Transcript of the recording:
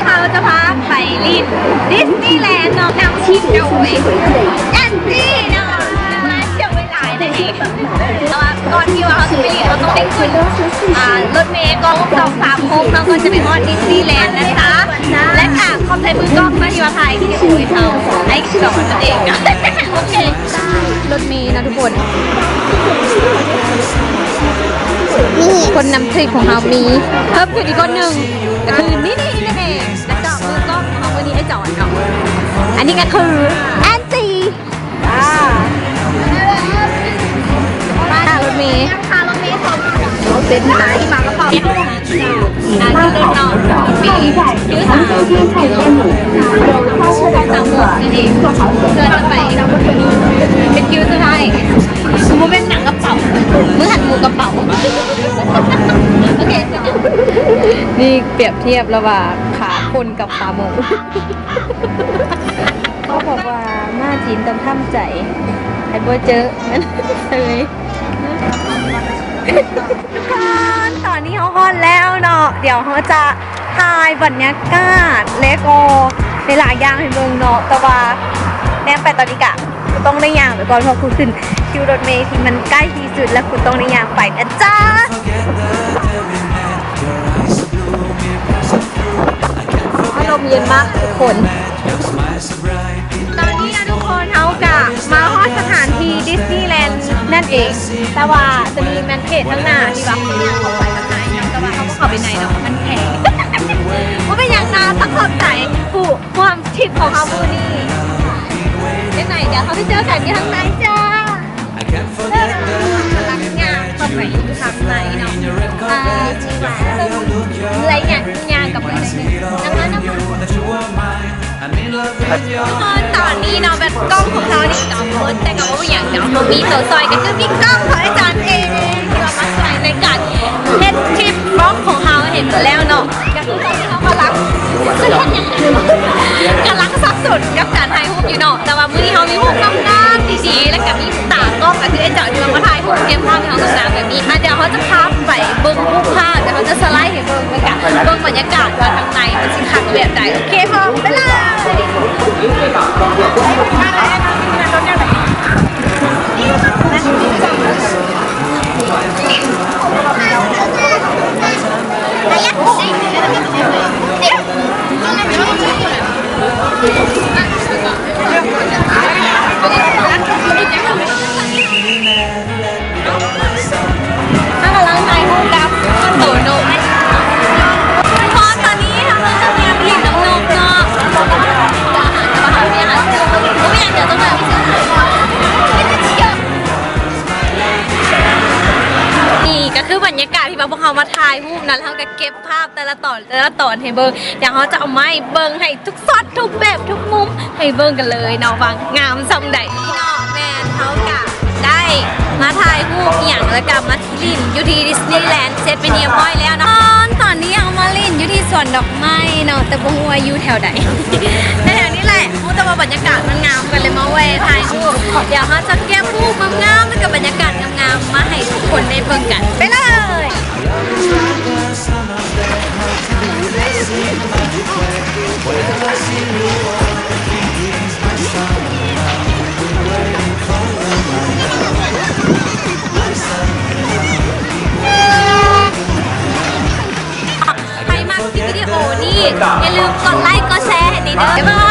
ເຮົາຈະພາໄປຫຼິ້ນດິສນີແລນເນາະ ນຳທີມໂດຍແອນຈີເນາະ ມາທ່ຽວເວລານັ້ນເອງ. ແຕ່ວ່າກ່ອນທີ່ວ່າເຮົາຈະໄປຫຼິ້ນ ເຮົາຕ້ອງໄດ້ຂຶ້ນ ອ່າ ລົດເມກອງສອງສາມຫົກເນາະ ກ່ອນຈະໄປຮອດດິສນີແລນນະຄະ. ແລະກະຂອບໃຈມືກ້ອງເນາະ ທີ່ວ່າຖ່າຍວິດີໂອໃຫ້ເຮົາ ໄອ້ສອນນັ້ນເອງ. ໂອເຄ ລົດເມນະທຸກຄົນ. ນີ້ ຄົນນຳທຣິບຂອງເຮົາມີເພີ່ມຂຶ້ນອີກຄົນໜຶ່ງ ກໍຄືນີ້ໆ ນັ້ນເອງ ແລະກໍມືກ້ອງຂອງເຮົາມື້ນີ້ ໄອ້ຈອນເນາະ. ອັນນີ້ກໍຄືແອນຈີ ອ່າ ມາ ລົດເມ ເປັນນາທີ່ມາກະເປົາ ອ່າ ຄືລົດເນາະ ມີຄິວສາມ ສາມຫົກນັ້ນເອງ ເພື່ອຈະໄປ ເປັນຄິວສຸດທ້າຍ. ບໍ່ແມ່ນໜັງກະເປົາ ມຶງຫັ້ນໝູກະເປົາ. ໂອເຄ ນີ້ປຽບທຽບລະຫວ່າງຂາຄົນກັບຂາໝູ. ເຂົາບອກວ່າມ້າຈີນຕ້ອງທຳໃຈ ໃຫ້ບໍ່ເຈີມັນເຊີຍ. ທຸກຄົນ ຕອນນີ້ເຮົາຮອດແລ້ວເນາະ ດຽວເຮົາຈະຖ່າຍບັນຍາກາດ ແລະກໍຫຼາຍໆຢ່າງໃຫ້ເບິ່ງເນາະ. ແຕ່ວ່າແນມໄປຕອນນີ້ກະ ຄືຕ້ອງໄດ້ຍ່າງໄປກ່ອນ ເພາະຄືຂຶ້ນຄິວລົດເມທີ່ມັນໃກ້ທີ່ສຸດ ແລະຄືຕ້ອງໄດ້ຍ່າງໄປນະຈ໊ະ. ອາລົມເຢັນມາກທຸກຄົນ. ຕອນນີ້ນະທຸກຄົນ ເຮົາກະມາຮອດສະຖານທີ່ດິສນີແລນນັ້ນເອງ ແຕ່ວ່າໂຕນີ້ແມ່ນເຂດທາງໜ້າທີ່ວ່າເຮົາຍ່າງເຂົ້າໄປຂ້າງໃນເນາະ ແຕ່ວ່າເຮົາບໍ່ເຂົ້າໄປໃນເນາະ ມັນແພງ. ບໍ່ເປັນຫຍັງນະ ຕ້ອງຂອບໃຈຜູ້ຮ່ວມທຣິບຂອງເຮົາມື້ນີ້. ຈັ່ງໃດດຽວເຮົາໄປເຈີກັນຢູ່ທາງໃນຈ້າ. ກຳລັງຍ່າງເຂົ້າໄປຢູ່ທາງໃນເນາະ ອ່າ ເມື່ອຍຍ່າງ ຍ່າງກັບເມື່ອຍ ນຳມາ ນຳມາ. ທຸກຄົນ ຕອນນີ້ເນາະ ແບັກກ້ອງຂອງເຮົານີ້ກະໝົດ ແຕ່ກະບໍ່ເປັນຫຍັງເນາະ ເຮົາມີໂຕຊ່ອຍ ກະຄືມີກ້ອງຂອງອາຈານເອງ ທີ່ວ່າມາຊ່ວຍໃນການເຮັດຄລິບບລັອກຂອງເຮົາໃຫ້ໝົດແລ້ວເນາະ. ຄືຕອນນີ້ເຮົາກຳລັງ ກຳລັງສັບສົນກັບການຖ່າຍຮູບຢູ່ເນາະ ແຕ່ວ່າມື້ນີ້ເຮົາມີຮູບງາມໆ ດີໆ ແລະກະມີຕາກ້ອງ ກະຄືໄອ້ເຈົ້າທີ່ວ່າມາຖ່າຍຮູບ ເກັບພາບໃຫ້ເຮົາງາມໆແບບນີ້. ອ່ະ ດຽວເຮົາຈະພາໄປເບິ່ງຮູບພາບ ດຽວເຮົາຈະສະໄລໃຫ້ເບິ່ງ ແລະກະເບິ່ງບັນຍາກາດວ່າທາງໃນມັນຊິຄັກແບບໃດ. ໂອເຄ ພ້ອມ ໄປເລີຍ. ເຮົາກຳລັງຖ່າຍຮູບກັບໂຕໂນ ເພາະຕອນນີ້ເຮົາກຳລັງໄປຫຼິ້ນນ້ຳນົກເນາະ ແຕ່ວ່າເຮົາບໍ່ມີອາຫານ ບໍ່ມີອາຫານ ດຽວຕ້ອງໄປ ນີ້ກະຄືບັນຍາກາດທີ່ວ່າພວກເຮົາມາຖ່າຍຮູບນັ້ນ ເຮົາກະເກັບພາບແຕ່ລະຕອນ ແຕ່ລະຕອນໃຫ້ເບິ່ງ. ດຽວເຮົາຈະເອົາມາໃຫ້ເບິ່ງໃຫ້ທຸກຊັອດ ທຸກແບບ ທຸກມຸມ ໃຫ້ເບິ່ງກັນເລີຍເນາະ ວ່າງາມສ່ຳໃດເນາະ. ແມ່ນ ເຮົາກະໄດ້ມາຖ່າຍຮູບອີ່ຫຍັງ ແລ້ວກະມາຫຼິ້ນຢູ່ທີ່ດິສນີແລນ ເສັດເປັນທີ່ຮຽບຮ້ອຍແລ້ວເນາະ. ຕອນນີ້ເຮົາມາຫຼິ້ນຢູ່ທີ່ສວນດອກໄມ້ເນາະ ແຕ່ບໍ່ຮູ້ວ່າຢູ່ແຖວໃດ ແຖວໆນີ້ແຫຼະ. ຮູ້ແຕ່ວ່າບັນຍາກາດມັນງາມ ກະເລີຍມາແວ່ຖ່າຍຮູບ. ດຽວເຮົາຈະເກັບຮູບງາມໆ ແລ້ວກະບັນຍາກາດງາມໆ ມາໃຫ້ທຸກຄົນໄດ້ເບິ່ງກັນ ໄປເລີຍ. ໃຜມັກຄລິບວິດີໂອນີ້ ຢ່າລືມກົດໄລກົດແຊໃຫ້ແດ່ເດີ. ບາຍບາ